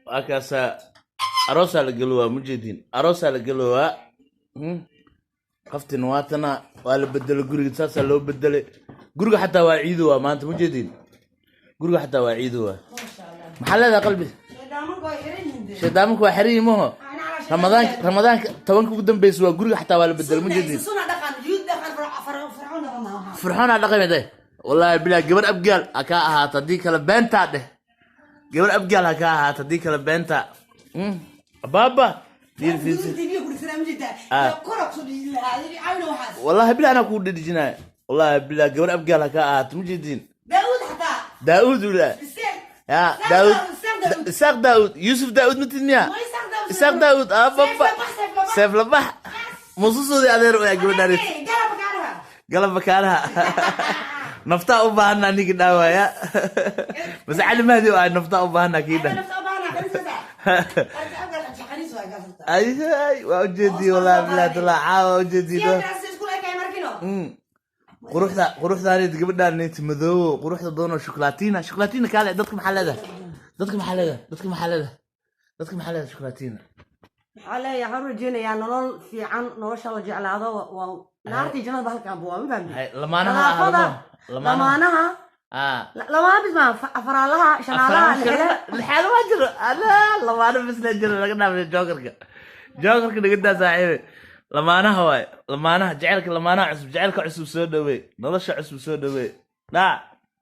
Waa kaasaa, aroosaa la gelowaa, mujeediin, aroosaa la gelowaa. Qaftina waatana, waa la bedelay guriga, saasaa loo bedelay guriga. Xataa waa ciido waa maanta, mujeediin, guriga xataa waa ciido waa. Maxaa leedahay qalbi? Shaydaamanka waa xiran yihiin maho. Ramadaanka, Ramadaanka 10-ka ugu dambeysa waa guriga xataa waa la bedelay, mujeediin. Firxoonaa dhaqamide. Wallaahi bilaa, gabar Abgaal ha kaa ahaato, haddii kale beentaa dheh. Gabar Abgaal ha kaa ahaato, haddii kale beentaa. Baaba fiir fiir fiir. Wallahi bilaa, anaa kugu dhedhejinaya. Wallahi bilaa, gabar Abgaal ha kaa ahaato, mujeediin. Daauud ula ya Daauud, Isaaq Daauud, Yuusuf Daauud matid miya? Isaaq Daauud ababa, seef labax mususoodii adeer u gabadhaan galab bakaaraha naftaa u baahana ninki dhaawaya mase Cali Mahdi oo ay naftaa u baahana kii dhan. Ay ay, waa ujeedii, wallahi bilahi talaa, caawa waa ujeedii. Quruxda, quruxdaanid gabadhaan madoobo, quruxda badan oo shukulaatina, shukulaatina kaale. Dadka maxaa leedahay? Dadka maxaa leedahay? Dadka maxaa leedahay? Dadka maxaa leedahay, shukulaatina? Maxaa leeyahay? Waxaan u rajeynayaa nolol fiican, nolosha la jeclaado. Waa naartii jannada halkan bu waa, ma fahamtid? Hay, lamaanaha. Nadaafada. Lamaanaha. Lamaanaha. Lamaana bis maa, afaraalaha, shanaalaha, lixlaha. Lixaalo waa jiro ala, lamaano bis la jiro. Laga dhaafay jokerka, jokerka dhigadaa saaxiibe. Lamaanaha waay, lamaanaha, jecelka, lamaanaha cusub, jecelka cusub soo dhaweey, nolosha cusub soo dhaweey. Dhac.